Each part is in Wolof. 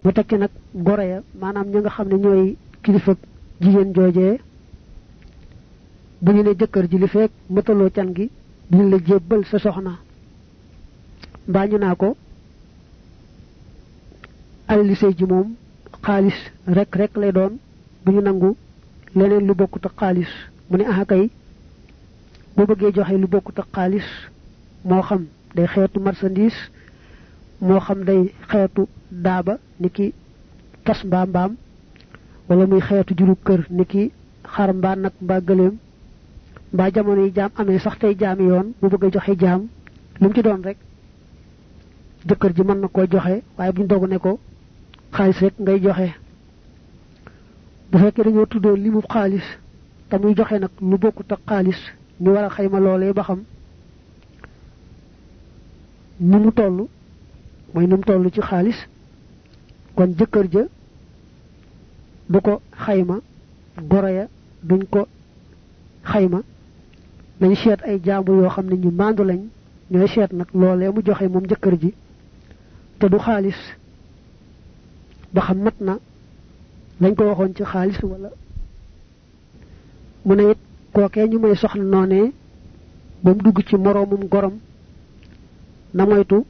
mu tekki nag goro ya maanaam ñi nga xam ne ñooy kilifa jigéen joojee bu ñu ne jëkkër ji li fekk mëtaloo can gi duñu la jébbal sa soxna mbaa ñu naa ko alali sëy ji moom xaalis rek lay doon bu ñu nangu leneen lu bokkut ak xaalis mu ne aha kay boo bëggee joxe lu bokkut ak xaalis moo xam day xeetu marchandise moo xam day xeetu daaba niki fas mbaa mbaam wala muy xeetu juru kër niki xar mbaa nag mbaa gëléem mbaa jamono yi jaam amee sax tey jaami yoon bu bëgg a joxe jaam lu mu ci doon rek jëkkër ji mën na koo joxe waaye buñ dogu ne ko xaalis rek ngay joxe bu fekkee dañoo tuddoo li mu xaalis te muy joxe nag lu bokkut ak xaalis ñu war a xayma loolee ba xam ni mu toll mooy ni mu toll ci xaalis kon jëkkër ja du ko xayma goro ya duñ ko xayma nañ seet ay jaambur yoo xam ne ñu maandu lañ ñooy seet nag loolee mu joxe moom jëkkër ji te du xaalis ba xam mat na lañ ko waxoon ci xaalis wala mu ne it kookee ñu may soxna noonee ba mu dugg ci moroomum gorom na moytu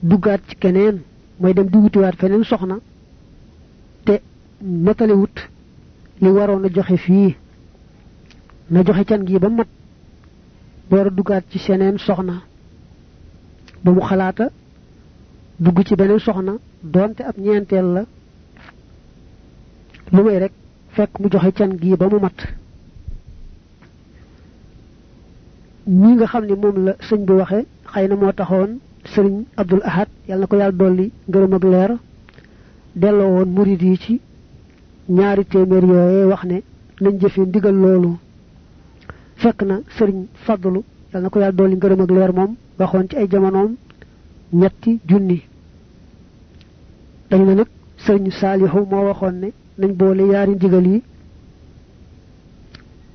duggaat ci keneen mooy dem di wutiwaat feneen soxna te matalewut li waroon a joxe fii na joxe can gi ba mat door a duggaat ci seneen soxna ba mu xalaata dugg ci beneen soxna doonte ab ñeenteel la lu may rek fekk mu joxe can gi ba mu mat ñi nga xam ne moom la sëñ bi waxe xëy na moo taxoon sëriñ Abdul Ahad yàlla na ko yàlla dolli ngërëm ak leer delloo woon murid yi ci ñaari téeméer yooyee wax ne nañ jëfe ndigal loolu fekk na sëriñ Fadlu yàlla na ko yàlla dolli ngërëm ak leer moom waxoon ci ay jamonoom ñetti junni dañ na nag sëriñ Saalihu moo waxoon ne nañ boole yaari ndigal yi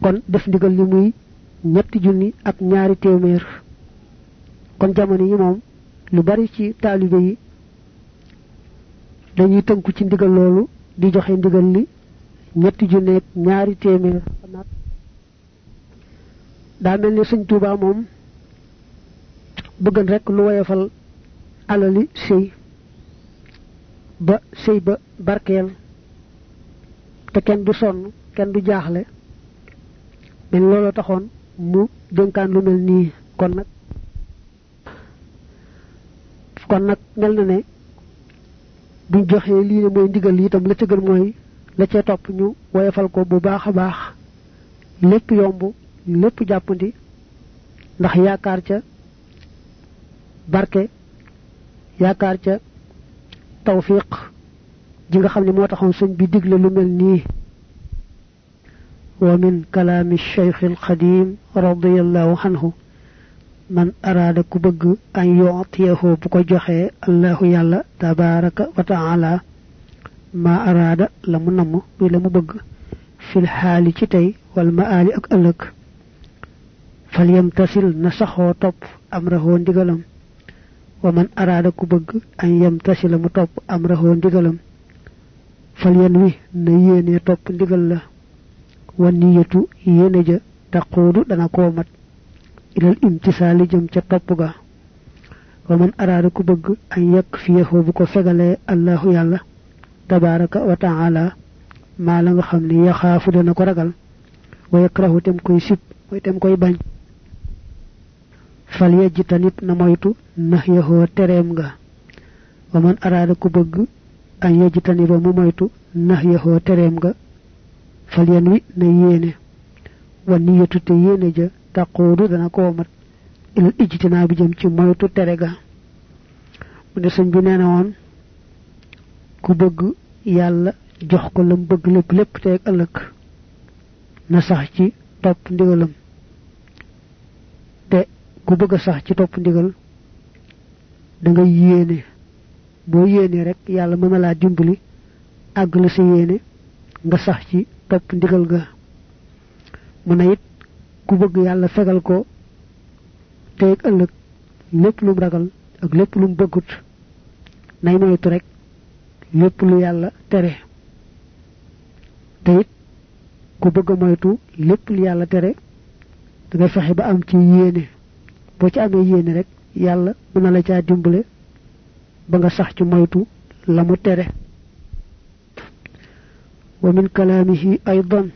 kon def ndigal li muy ñetti junni ak ñaari téeméer kon jamono yi moom lu bari ci taalibe yi dañuy tënku ci ndigal loolu di joxe ndigal li ñetti junni ak ñaari téeméer daa mel ni sëñ Tuubaa moom bëggan rek lu woyofal alali sëy ba barkeel te kenn du sonn kenn du jaaxle mel looloo taxoon mu dénkaan lu mel nii kon nag mel na ne buñ joxee lii ne mooy ndigal li itam la ca gën mooy la ca topp ñu woyofal ko bu baax a baax lépp yomb lépp jàppandi ndax yaakaar ca barke yaakaar ca tawfiq ji nga xam ne moo taxoon sëñ bi digle lu mel nii wa min kalaami cheikh alxadim radiallahu anhu man araada ku bëgg an yu'tiyahu bu ko joxee allahu yàlla tabaraka wa taala ma araada la mu namm muy la mu bëgg fil xaali ci tey wal maali ak ëllëg fal yamtasil na saxoo topp amrahoo ndigalam wa man araada ku bëgg an yamtasila mu topp amrahoo ndigalam fal yan wi na yéenee topp ndigal la wa niyatu yéene ja taquudu dana koo mat ilal imtisaali jëm ca topp ga wa man araada ku bëgg an yakfiyahu bu ko fegalee allahu yàlla tabaraka wa taala maa la nga xam ne yaxaafu dana ko ragal wa yakrahu tem koy sib mooy tem koy bañ fal yajtanib na moytu nahyahoo tereem nga wa man araada ku bëgg an yajtaniba mu moytu nahyahoo tereem nga fal yan wi na yéene wa niyatu te yéene ja taquudu dana ko mat ilal ijtinaa bi jëm ci moytu tere ga mu ne sëñ bi nee na woon ku bëgg yàlla jox ko lam bëgg lépp te ak ëllëg na sax ci topp ndigalam te ku bëgg a sax ci topp ndigal da nga yéene boo yéene rek yàlla mën na laa dimbali àgg la sa yéene nga sax ci topp ndigal ga mu ne it ku bëgg yàlla fegal ko tey ak ëllëg lépp lum ragal ak lépp lum bëggut nay moytu rek lépp lu yàlla tere te it ku bëgg moytu lépp lu yàlla tere da ngay fexe ba am ci yéene boo ci amee yéene rek yàlla mën na la caa dimbale ba nga sax ci moytu la mu tere wa min kalaamihi aydan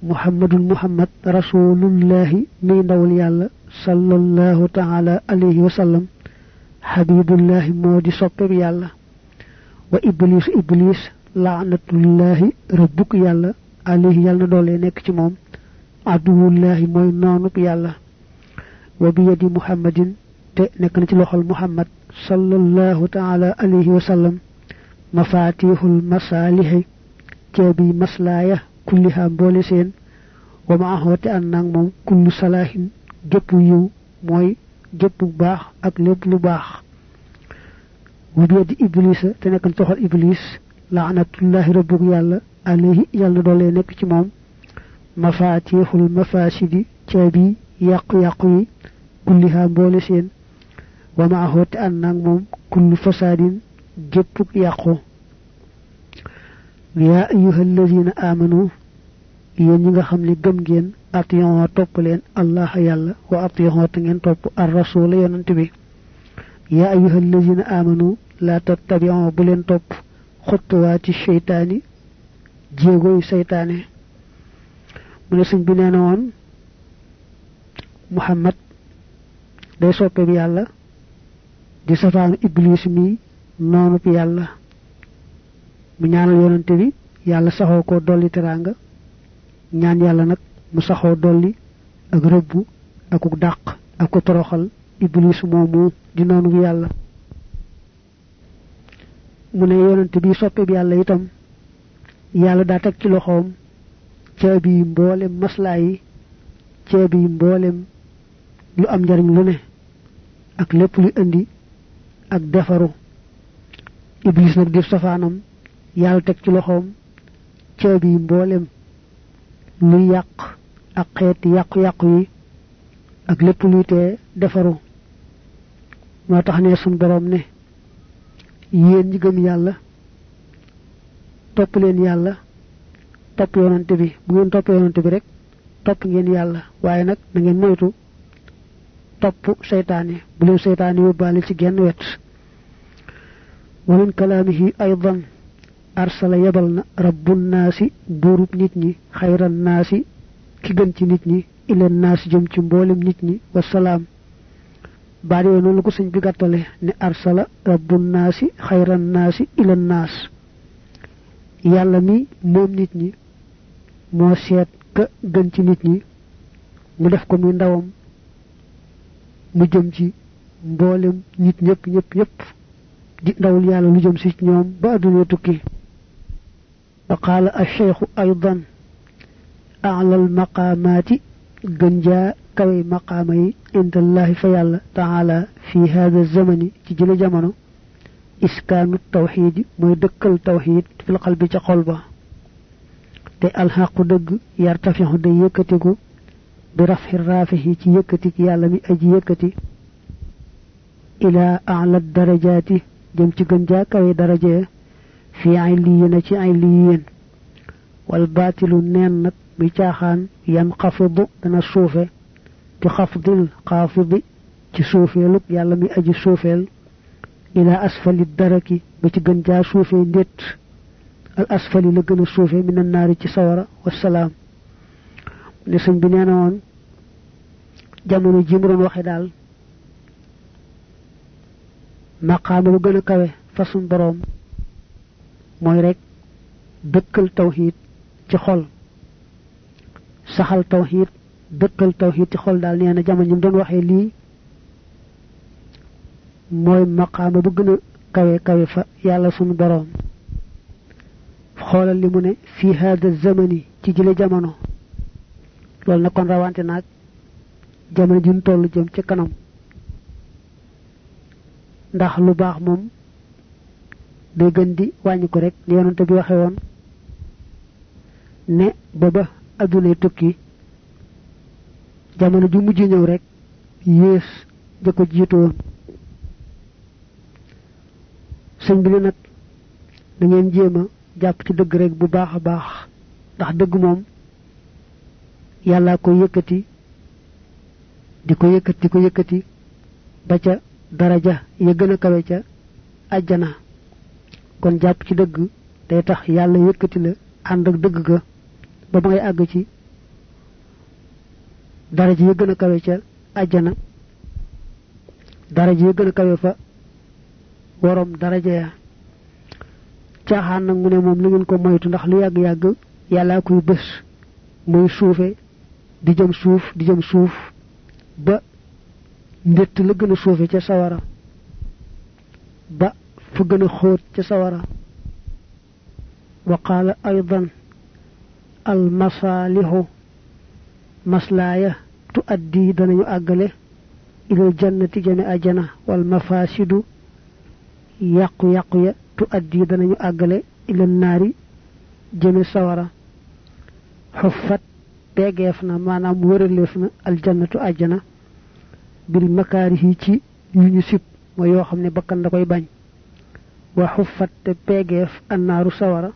muhammad rasulullahi mi ndawul yàlla sallallahu taala alayhi wa sallam habibullahi moo di soppeb yàlla wa iblis laanatullahi rëbbuk yàlla alayhi yàlla na doole nekk ci moom aduwullahi mooy noonub yàlla wa bi yadi muhammadin te nekk na ci loxol muhammad sallallahu taala alayhi wa sallam mafatihul masalihi ceebi maslaaya kulliha mboole seen wa maahu te ànd naag moom kullu salaahin gépp yiw mooy gépp baax ak lépp lu baax wa bi yadi iblisa te nekk na ci loxol iblis laanatullahi rabbuk yàlla alayhi yàlla doole nekk ci moom mafatihul mafasidi ceebi yàqu-yàqu yi kulliha mboole seen wa maahu te ànd naag moom kullu fasadin gépp yàqu yaa ayyuhal ladina amanu yéen ñi nga xam ne gëm ngeen atiyon topp leen allah yàlla wa atiyon te ngeen topp ar rasul yonante bi yaa ayyuhal ladina amanu la tattabi'u bu leen topp xutuwaati sheytaani jéegoy seytaane mu ne sëñ bi nee na woon muhammad day soppe bi yàlla di safaanu iblis mi noonu bi yàlla mu ñaanal yonante bi yàlla saxoo ko dolli teraanga ñaan yàlla nag mu saxoo dolli ak rëbbu ak ku dàq ak ko toroxal iblis moomu di noonu bi yàlla mu ne yonante bi soppe bi yàlla itam yàlla daa teg ci loxoom ceebi yi mboolem maslaa yi ceebi yi mboolem lu am njariñ lu ne ak lépp luy indi ak defaru iblis nag di safaanam yàlla teg ci loxoom ceebi yi mboolem luy yàq ak xeeti yàqu-yàqu yi ak lépp luy tee defaru moo tax ne sun boroom ne yéen ñi gëm yàlla topp leen yàlla topp yonante bi bu ngeen topp yonante bi rek topp ngeen yàlla waaye nag na ngeen moytu topp seytaane bu leen seytaane yóbbaale ci genn wet wa min kalaamihi aydan arsala yebal na rabbun naasi buurub nit ñi xayran naasi ki gën ci nit ñi ileen naasi jëm ci mboolem nit ñi wasalaam baat yooyu noonu la ko sëñ bi gàttale ne arsala rabbun naasi xayran naasi ileen naas yàlla mi moom nit ñi moo seet ka gën ci nit ñi mu def ko muy ndawam mu jëm ci mboolem nit ñëpp di ndawul yàlla lu jëm si ñoom ba adduna tukki wa qaala ash-shaykhu aydan a'la al-maqaamaati gën jaa kawe maqaama yi indallahi fa yàlla taala fi hada zamani ci jële jamono iskaanu tawxiidi mooy dëkkal tawxiid fil qalbi ca xol ba te alxaqu dëgg yartafixu day yëkkatiku bi rafxi raafihi ci yëkkatik yàlla mi aji yëkkati ilaa a'la darajaati jëm ci gën jaa kawe darajee fi illiyin ci illiyin wal baatilu neen nag muy caaxaan yan xafidu dana suufe ci xafdil xaafidi ci suufeeluk yàlla mi aji suufeel ila asfali daraki ba ci gën jaa suufe ndét al asfali la gën a suufe min an naari ci sawara wasalaam ne sëñ bi nee na woon jamono ji mu doon waxe daal maqaama bu gën a kawe fa sun boroom mooy rek dëkkal tawxiid ci xol saxal tawxiid dëkkal tawxiid ci xol daal nee na jamono ji mu doon waxee lii mooy maqaama bu gën a kawe fa yàlla sunu boroom xoolal li mu ne fii hada zamani ci jële jamono loolu na kon rawante naag jamono ji ñu toll jëm ci kanam ndax lu baax moom day gën di wàññi ko rek ni yonante bi waxe woon ne baba aduna tukki jamono ju mujj ñëw rek yees ja ko jiitu woon sëñ bi nag da ngeen jéema jàpp ci dëgg rek bu baax a baax ndax dëgg moom yàlla ko yëkkati di ko yëkkati ba ca daraja ya gën a kawe ca àjjana kon jàpp ci dëgg day tax yàlla yëkkati la ànd ak dëgg ga ba ma ngay àgg ci daraja ya gën a kawe ca àjjana daraja ya gën a kawe fa worom daraja ya caaxaan nag mu ne moom li ngeen ko moytu ndax lu yàgg-yàgg yàllaa kuy bés muy suufe di jëm suuf ba ndett la gën a suufe ca sawara ba fu gën a xóot ca sawara wa qaala aydan al masaalihu maslaaya tu addi danañu àggale ilal jannati jame ajana wal mafasidu yàqu-yàqu ya tu addi danañu àggale ilal naari jëme sawara xuffat peegeef na maanaam wëraleef na aljannatu ajjana bil makaarihi ci yu ñu sib mooy yoo xam ne bakkan da koy bañ wa xuffat te peegeef annaaru sawara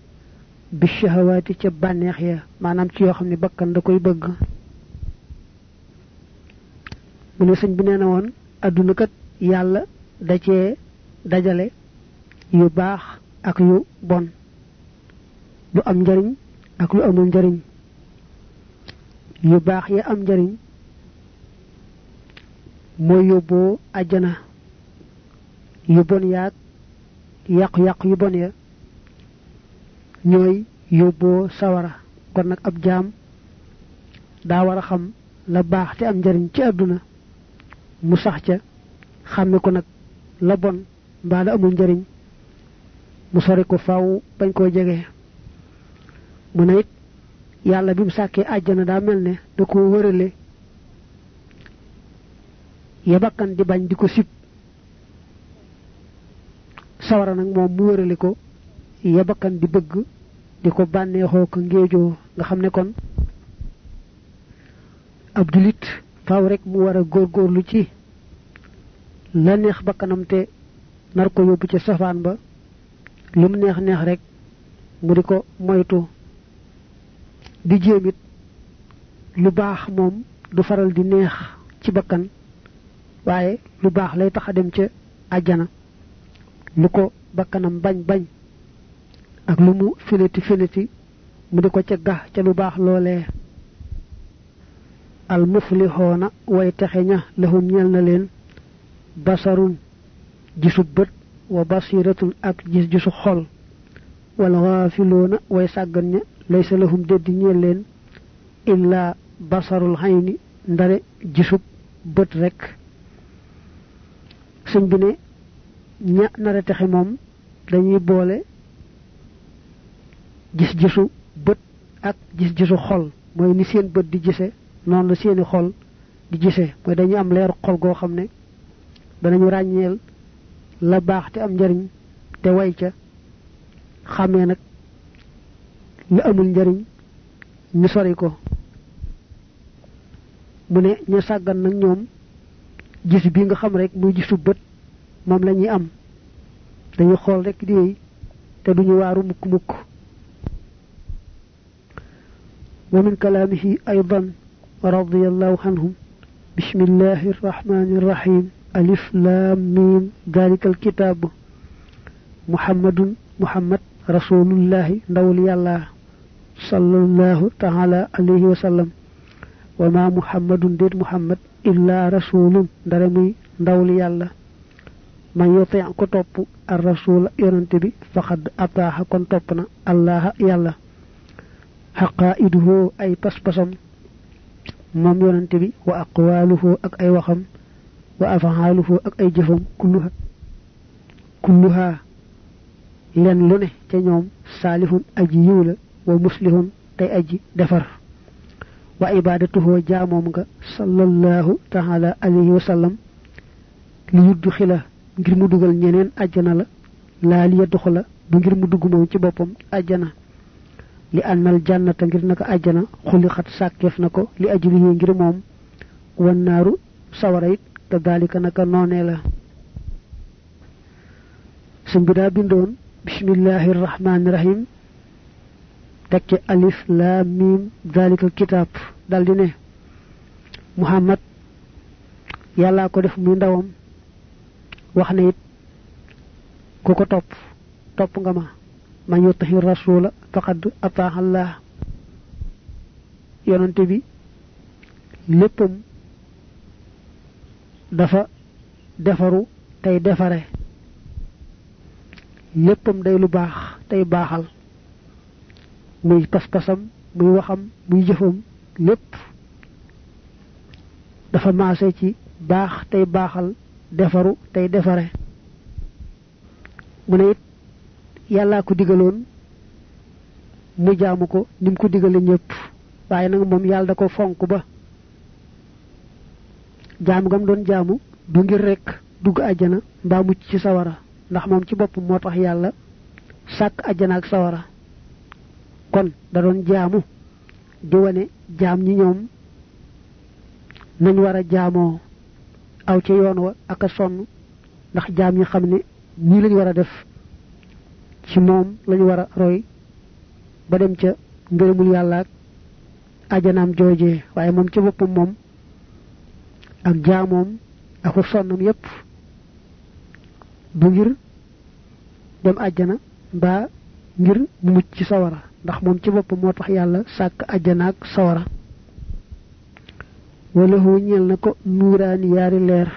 bi shahawaati ca bànneex ya maanaam ci yoo xam ne bakkan da koy bëgg mu ne sëñ bi nee na woon adduna kat yàlla da cee dajale yu baax ak yu bon lu am njariñ ak lu amul njariñ yu baax ya am njariñ mooy yóbboo àjjana yu bon yaag yàqu-yàqu yu bon ya ñooy yóbboo sawara kon nag ab jaam daa war a xam la baax te am njariñ ci àdduna mu sax ca xàmme ko nag la bon mbaa la amul njariñ mu sori ko faaw bañ koo jege mu ne it yàlla bi mu sàkkee àjjana daa mel ne da ko wërale ya bakkan di bañ di ko sib sawara nag moom mu wërale ko ya bakkan di bëgg di ko bànneexoo ko ngéejoo nga xam ne kon ab julit faaw rek mu war a góorgóorlu ci la neex bakkanam te nar ko yóbbu ci safaan ba lu mu neex neex rek mu di ko moytu di jéemit lu baax moom du faral di neex ci bakkan waaye lu baax lay tax a dem ca àjjana lu ko bakkanam bañ ak lu mu fileti mu di ko ca gax ca lu baax loolee al muflixoona way texe ña lahum ñel na leen basarun gisu bët wa basiratun ak gis-gisu xol wal gaafiloona way sàggan ña laysa lahum deddi ñeel leen illa basarul hayni ndare gisub bët rek sëñ bi ne ña nara texe moom dañuy boole gis-gisu bët ak gis-gisu xol mooy ni seen bët di gise noonu la seeni xol di gise mooy dañuy am leeru xol goo xam ne danañu ràññeel la baax te am njariñ te way ca xàmmee nag la amul njariñ ñu sori ko mu ne ña sàggan nag ñoom gis bi nga xam rek muy gisu bët moom la ñuy am dañuy xool rek di yéey te duñu waaru mukk wa min kalaamihi aydan radiyallahu anhum bismillahi arrahmani arrahim alif lam mim dalika alkitaab muhammad rasulullahi ndawul yàlla sallallahu taala alayhi wa sallam wa ma muhammadun déet muhammad illa rasulun ndare muy ndawul yàlla man yote ko topp ar rasul yonante bi faqad ataaxa kon topp na allah yàlla xaqaiduhu ay pas-pasam moom yonante bi wa aqwaluhu ak ay waxam wa afaaluhu ak ay jëfam kulluha len lu ne ca ñoom saalihun aji yiw la wa muslihun tey aji defar wa ibadatuhu jaamoom nga sallallahu taala alayhi wa sallam li yuddu xila ngir mu dugal ñeneen àjjana la la li yadkhula bu ngir mu dugg mom ci bopam aljana li annal jannata ngir naka aljana khuliqat sakef nako li ajlihi ngir mom wan naru sawara it te dalika naka noné la sun bi da bindon bismillahir rahmanir rahim tekki alif lam mim dalika kitab daldi ne muhammad yalla ko def muy ndawam wax ne it ku ko top nga ma man yutihi rasula faqad ataha allah yonante bi leppam dafa defaru tay defare leppam day lu bax tay baxal muy pas-pasam muy waxam muy jëfam lepp dafa maase ci bax tay baxal defaru tay defare mu ne it yalla ko digaloon mu jaamu ko nim ko digale ñepp waye nak mom yalla da ko fonku ba jaamu gam doon jaamu du ngir rek dugg aljana mbaa mucc ci sawara ndax mom ci bop motax yalla sak aljana ak sawara kon da doon jaamu di wone jaam ñi ñoom nañ wara jaamo aw ci yoon wa ak sonn ndax jaam ñi xamne ni lañ wara def ci mom lañ wara roy ba dem ca ngërëmul yalla ak aljanaam jojé waye mom ci bopum mom ak jaamom ak sonnam yépp du ngir dem aljana ba ngir mucc ci sawara ndax mom ci bopum motax yalla sak aljana ak sawara wala hu ñel nako nurani yari leer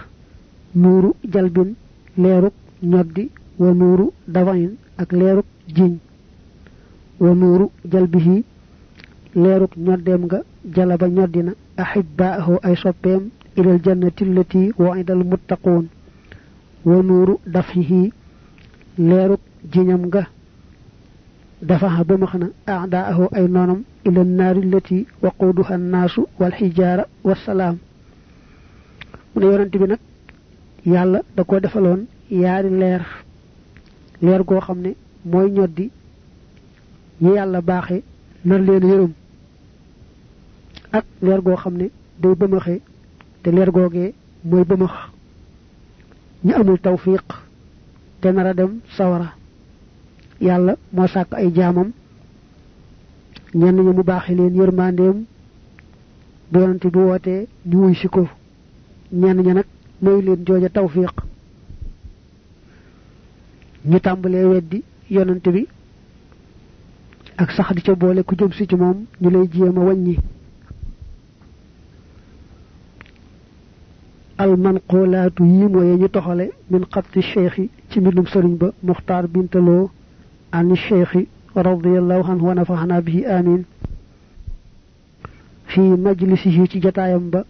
nuru jalbin leeruk ñoddi wa nuru dawain ak leeruk jiñ wa nuru jalbihi leeruk ñoddem nga jalaba ñoddina ahibbaahu ay soppeem ilal jannati allati wa'ida al muttaqun wa nuru dafihi leeruk jiñam nga dafa ba maxna a'daahu ay nonam ila an-nar allati waquduha an-nasu wal hijara was-salam mu ne yonent bi nak yalla da ko defalon yaari leer go xamne moy ñoddi ñi yalla baxé nar leen yeurum ak leer go xamne day bëmaxé te leer googee moy bëmax ñi amul tawfiq te nara dem sawara yalla mo sak ay jaamam ñen ñu mu baxé leen yermandem doonte bu woté ñu wuy ci ko ñen ñi nak moy leen jooja tawfiq ñu tambalé weddi yonent bi ak sax di ca boole ku jëm ci ci mom ñu lay jema wañi al manqulatu yi moy ñu toxale min qatti cheikh ci mbindum serigne ba muxtar bintalo an cheikh radiyallahu anhu wa nafa'ana bihi amin fi majlisihi ci jotaayam ba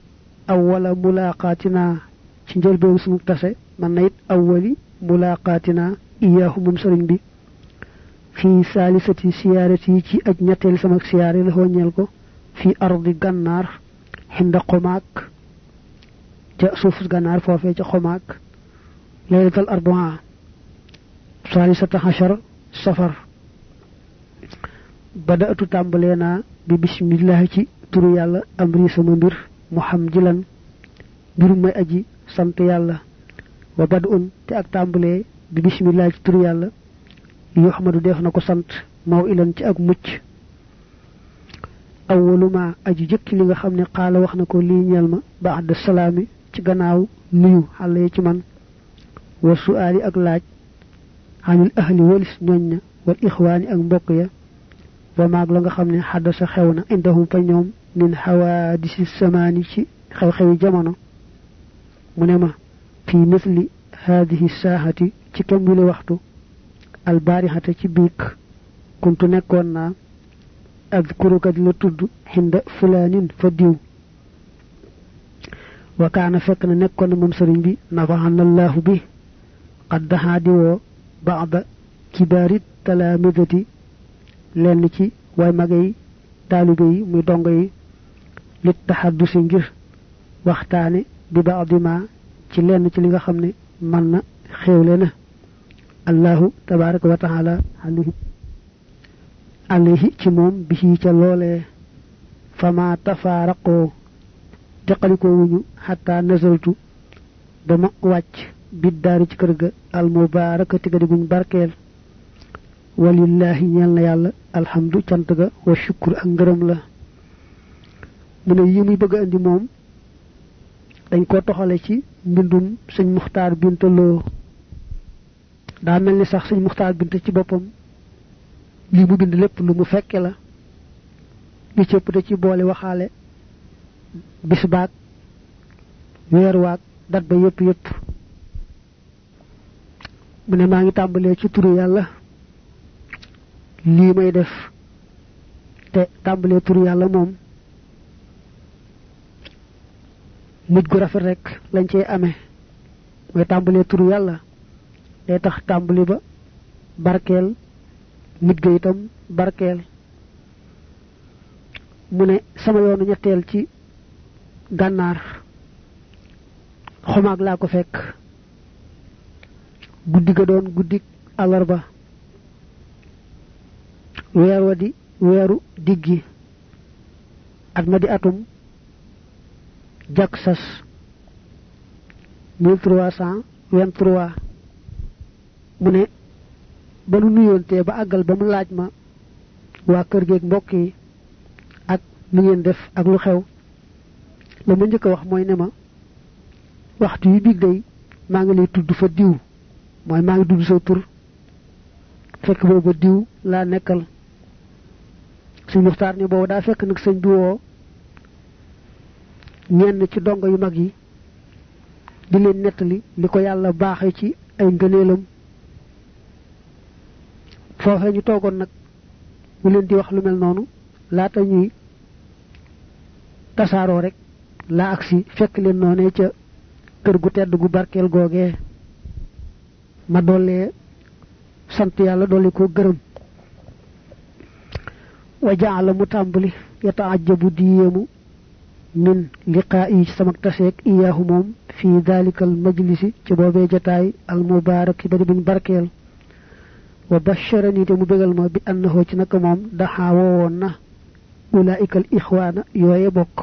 awwala mulaqatina ci njëlbeen sunu tassé man nayit awwali mulaqatina iyahu mum serigne bi fi salisati siyarati ci aj ñettel sama siyare la hoñel ko fi ardi gannar hinda qomak ca suufus gannar fofé ci xomak laylatul arba'a salisata hashar safar bada'tu tambalena bi bismillah ci turu yalla amri sama mbir muhamdilan birum may aji sant yalla wa bad'un te ak tambale bi bismillah ci turu yalla yuhmadu def nako sant maw ilan ci ak mucc awwaluma aji jëk li nga xamne xala wax nako li ñal ma ba'da salami ci gannaaw nuyu xalé ci man wa su'ali ak laaj hanil ahli walis ñoñna wal ikhwani ak mbokk ya wa maag la nga xamne hadasa xewna indahum fa ñoom min hawadisi samani ci xew xewi jamono munema fi misli hadhihi sahati ci kamul waxtu al barihata ci bik kuntu nekkon na adkuruka di la tudd hinda fulanin fa diw wa kana fekk na nekkon mom serigne bi nafa'ana allah bi qad hadiwo ba'da kibari talamidati lenn ci way magay talibé yi muy dongo yi lit tahaddusi ngir waxtaane bi ba'di ma ci lenn ci li nga xamne man na xewle na allahu tabaraka wa taala alayhi ci moom bihi ca loolee fama tafaaraqoo teqalikoo wuñu xataa nazaltu ba ma wàcc biddaari ci kër ga al mubaarakati ga di guñ barkeel walillahi ñeel na yàlla alhamdu cant ga wa shukr ak ngërëm la mu ne yi muy bëgg andi moom dañ ko toxale ci mbindum sëñ Muxtaar Binta Lo daa mel ni sax sëñ Muxtaar Binta ci boppam li mu bind lépp lu mu fekke la li cëpp da ci boole waxaale bis baag weer waag dat ba yépp mu ne maa ngi tàmbalee ci turu yàlla lii may def te tàmbalee turu yàlla moom mujj gu rafet rek lañ cey amee mooy tàmbalee turu yàlla day tax tàmbali ba barkeel mujj ga itam barkeel mu ne sama yoonu ñetteel ci gànnaar xumaag laa ko fekk guddi ga doon guddik àllarba weer wa di weeru diggi at ma di atum jak sas 1323 mu ne ba nu nuyoontee ba àggal ba mu laaj ma waa kër geeg mbokk yi ak lu ngeen def ak lu xew la ma njëkk a wax mooy ne ma waxtu yi biig day maa ngi lay tudd fa diw mooy maa ngi dudd sa tur fekk booba diw laa nekkal suñ Muxtaar ni boobu daa fekk nag sëñ bi woo ñenn ci dongo yu mag yi di leen nettali li ko yàlla baaxee ci ay ngëneelam foofee ñu toogoon nag mu leen di wax lu mel noonu laata ñuy tasaaroo rek laa agsi fekk leen noonee ca kër gu tedd gu barkeel googee ma dollee sant yàlla dolli ko gërëm wa jaala mu tàmbali yata'ajjabu di yéemu min liqaa'i sama taseek iyaahu moom fii daalikal majlisi ci boobee jataay al mubaaraki bari buñ barkeel wa basharani te mu bégal ma bi annahu ci naka moom daxaa woowoon na ulaa'ikal ixwaana yooye bokk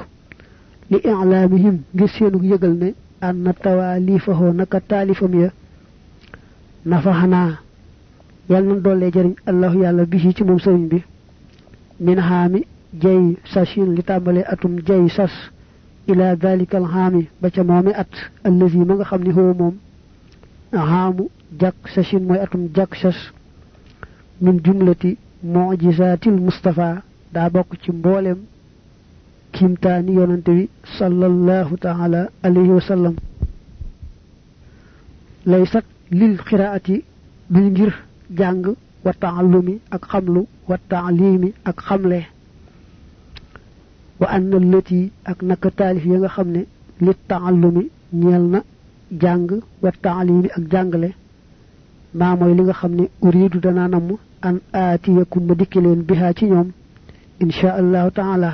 li i'laamihim ngir seenug yëgal ne anna tawaalifahoo naka taalifam ya nafaxanaa yàlla na dollee jëriñ allahu yàlla bi ci moom sëriñ bi min xaami jay sashin li tàmbalee atum jay sas ila dalikal xaami ba ca moomi at allazi ma nga xam ni xoo moom xaamu jak sashin mooy atum jak sas min jumlati mujizatil Mustafa daa bokk ci mboolem kiimtaani yonante wi sallallahu taala alayhi wa sallam laysat lil xiraati duñ ngir jàng wa taallumi ak xamlu wa taalimi ak xamle wa anna allati ak naka taalif ya nga xam ne li taallumi ñeel na jàng wa taalimi ak jàngale maa mooy li nga xam ne uridu danaa namm an aatiyakum ma dikki leen bihaa ci ñoom insha allahu taala